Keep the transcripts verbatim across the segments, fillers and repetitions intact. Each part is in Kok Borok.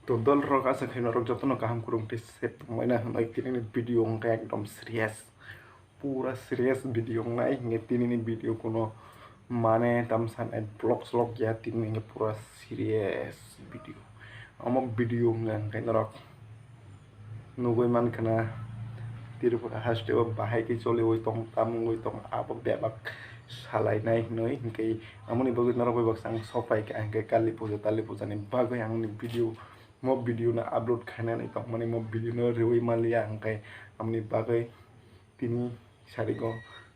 To dol rok, asa khe norok jotono kaham kwrwng tei safe tongmani hwnwi tini ni video wngkha ekdom serious, pura serious video wngnai. Hinkhe tini ni video kuno mane tamsa nai vlog slog ya, tini ni pura serious video. Omo video wngkha hinkhe norok nugwi mankha na Tripura haste o bahai khe choliwi tong, tamo wngwi tong, abo bebak salainai hinwi. Hinkhe amoni bagwi norok bai baksa ang sophai kha, hinkhe Kali puja, Tali puja ni bagwi ang ni video, mo video no upload khainani tongmani, mo video no riwi manliya, hinkhe amoni bagwi tini sarigo,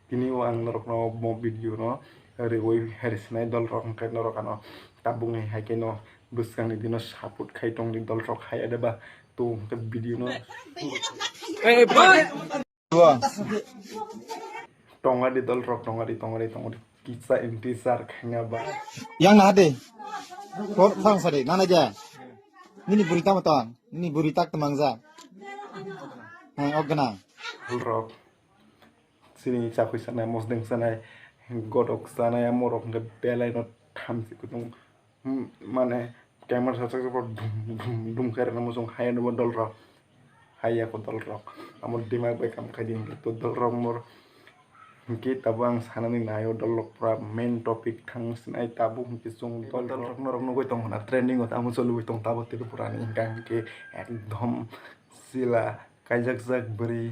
tini o ang norokno mo video no riwi haisinai dol rok, hinkhe norok ano tabukni hai khe no bwskang ni dino support khai tongdi dol rok, hai adeba to hinkhe video no Tonga di dol rok, tonga di, tonga di, tonga di. Kisa intisar khaina ba. Yang na de. Kor thang sari, nana ja. Nini buri tamo tang, nini buri tak temang ja. Hai, ok gana. Dol rok. Sini chakui sanai, mosdeng sanai, godok sanai, amorok hingke belai no thamchi kutung. Hmm, mane, camera sa sak sak dum, dum, dum khe rwna muchung hai ano bo dol rok. Hai ya ko dol rok. Amo dimag bai kam khai di hinkhe to dol rok mor. Hinkhe tabo ang sanani naio dol rok pura main topic thang sinai tabo hinkhe chwng dol rok norok nugui tong hwnna trending o tamo choliui tong tabo Tripura ni hinkha hinkhe ekdom sila kaijakjak bwrwi,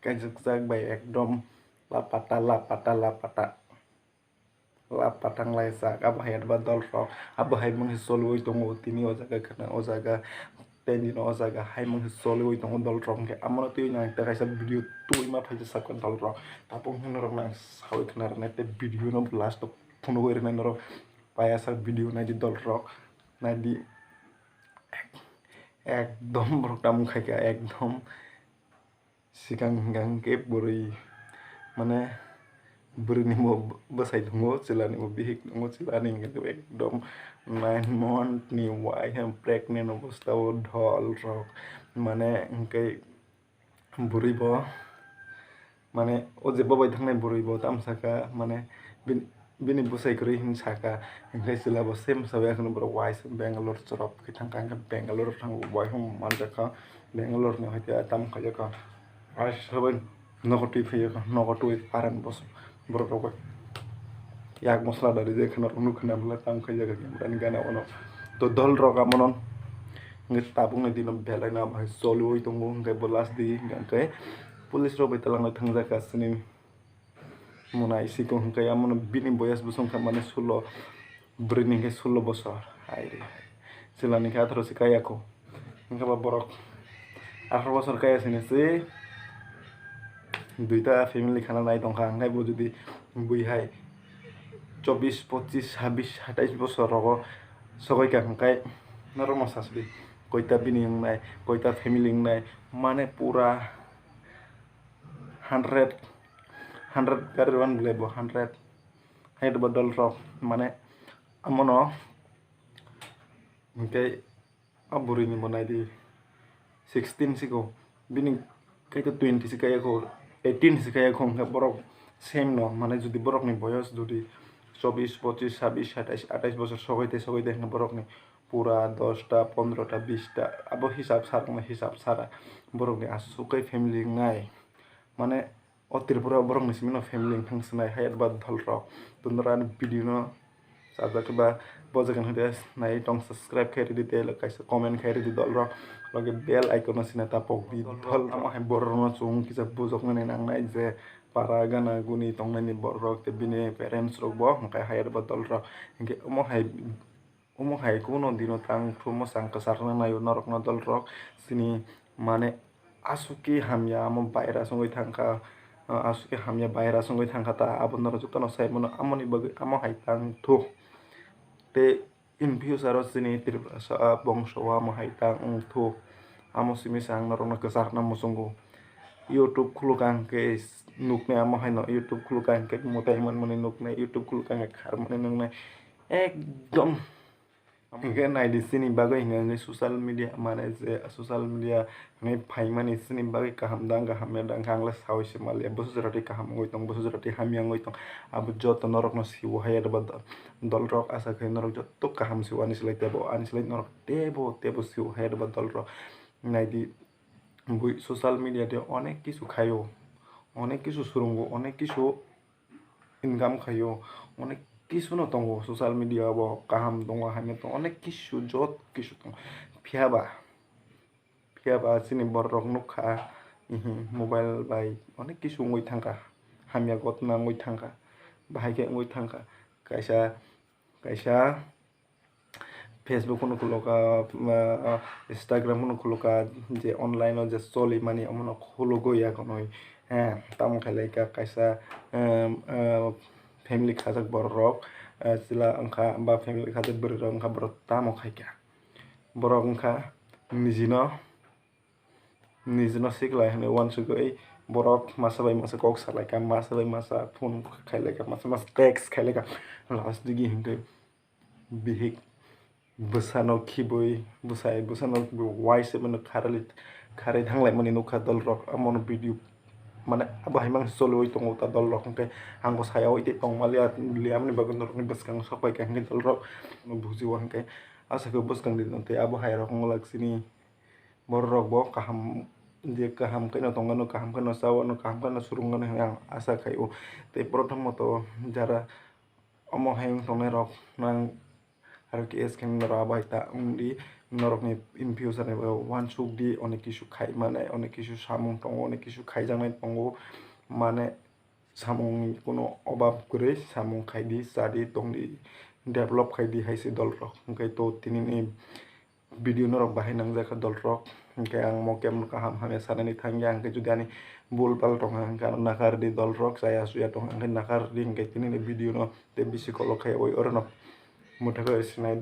kaijakjak bai ekdom lapata, lapata, lapata. Lap patang laijak, abo hai adba dol rok, abo hai mungsa choliui tongo, tini o jaga khwna o jaga, tei nini o jaga hai mungsa choliui tongo dol rok, hinkhe amo no twi nang kaisa video twi ma phaijak sakha dol rok, tabuk hwnwi norok nang saui khwna rwnai tei video no last o phunugui rwnai norok, paiya sak video naidi dol rok, naidi ekdom borok tamo khaikha ekdom. Sikang hingka hingke bwrwi, mane, bwrwini bo bwsai tongo, chwlani bo bihik tongo, chwlani hingke ekdom nine month ni wai hai pregnant obostha o dol rok, mane, hingke bwrwi bo, mane, o je bobai thangnai bwrwi bo tamo saka, mane, bini, bini bwsai kwrwi hinwi saka, hinkhe chwla bo same sawi, akheno borok waisa Bangalore chwrap khe thangkha, hinkhe Bangalore thangwi waisa manjakha, Bangalore ni hoite tamo khaijak kha, waisa sabai nogo twi phaijakha, nogo twi parent boso borok rok bai yak mosla dari je kheno rok nukha na bwla tamo khaijak kha camera ni gana ono. To dol rok amono hinkhe tabukni dino belai no bahai choliui tongo, hinkhe bo last di hinkhe police rok bai twlangwi thangjak kha chini. Mona isiko hwnkhe, amono bini boyas bwswk wngkha mane sulo, bwrwini hwnkhe sulo bosor. Hai re hai. Chwlani khe atharo se kaya kho. Hwnkhe ba borok atharo bosor kaya sini se duita family khana nai tongkha. Hwnkhe bo jodi bui hai chobbish, pochish, sabbish, satais bosor rogo sogoi kha hwnkhe norokno sasdi. Koita bini wngnai, koita family wngnai, mane pura hundred, hundred gari rwan bwlai bo hundred. Hai ba dol rok mane amono hinkhe a bwrwi ni bo naidi sixteen siko bini kaitor twenty si kaya kho, eighteen si kaya kho hinkhe borok same no mane jodi borok ni boyos jodi chobbish, pochish, sabbish, satais, atais bosor sogoi te sogoi te hinkhe borok ni pura dosta, pondrota, bista abo hisab sa rok no hisab sara borok ni aswk khe family wngnai. Mane o Tripura borok ni simi no family wngthang swnai hai adba dol rok. Tundra ani video no sajak ba bo jaga no de nai tong subscribe khai ridi tei kaisa comment khai ridi dol rok. Loge bell icon no sina tapok di dol rok. Amo hai borok no chung kisa bujok nani nang nai je para gana guni tong nani borok rok tei bini parents rok bo hwnkhe hai adba dol rok. Hinkhe omo hai Omo hai kuno dino tang thumwi mwsang kwchar wngna naio norokno dol rok chini mane aswk khe hamya amo virus wngwi thangkha, ah, aswk khe hamya virus wngwi thangkha ta abo norok jotono sai mano amoni bagwi amo hai tang thuk tei in future o chini Tripurasa bongso o amo hai tang wng thuk amo simi se ang norokno kwchar wngna muchungo. YouTube khuluk ang khe nuknai amo haino YouTube khuluk ang khe mwtai manmani nuknai YouTube khuluk ang khe kharmani nuknai. Ekdom Hingke naidi chini bagwi hingke social media mane je social media hingke phaimani chini bagwi kaham da wngkha hamya da wngkha ang le sawi se maliya bwsajora twi kaham wngwi tong bwsajora twi hamya wngwi tong abo joto norokno siwo hai eba dol rok asa khe norok joto kaham siwo ani slai tebo ani slai norok tebo tebo siwo hai eba dol rok naidi bui social media de onek kisu khaio onek kisu surungo onek kisu income khaio onek kisu no tongo social media o bo kaham tongo hamya tongo onek kisu jot kisu tongo phiya ba phiya ba chini borok rok nukha mobile bai onek kisu wngwi thangkha hamya gotna wngwi thangkha bahai khe wngwi thangkha kaisa kaisa Facebook hwnwi khulukha, ah, Instagram hwnwi khulukha, je online o je choli mani omono khulugwi ya khwnwi, eh, tamo khailai kha kaisa, em, eh, family khajak borok rok, eh, chwla wngkha ba family khajak bwrwi rok wngkha borok tamo khaikha. Borok wngkha nijino, nijino siklai hwnwi uansugwi borok masa bai masa kok salaikha, masa bai masa phone khailaikha, masa masa text khailaikha, last digi hwnkhe bihik bwsano khibui bwsai bwsano khibui uaisa mano kharwi kharwi thanglaimani nukha dolrok amono video mane abo hai mang choliwi tongo ta dolrok hwnkhe ang bo saya oi tei tongmaliya liya aboni bagwi norokni bwskango sok paikha hwnkhe dolrok bujio hwnkhe asakhe bwskang di tei abo hai rok wngwlak chini bororok bo kaham je kaham kheno tongmano kaham kheno chao ano kaham kheno surungmano hwnwi ang asa khaio tei prothommoto jara omo hai wng tongnai rok nang R K S khe norok abo hai ta wng di norokni in future ni bagwi uansuk di onek kisu khai mane onek kisu samung tongo onek kisu khaijaknai tongo mane samung ni kuno obab kwrwi samung khai di cha di tong di develop khai di hai se dol rok hwnkhe to tini ni video norok bahai nangjakha dolrok, hwnkhe ang mo kemno kaham hamya sanani thangya, hwnkhe jodi ani bul pal tongkha, hwnkhe ano nakar di dolrok, chaya chuya tongkha, hwnkhe nakar di, hwnkhe tini ni video no tei bisi kolok khai oi orono mwthangwi sinai.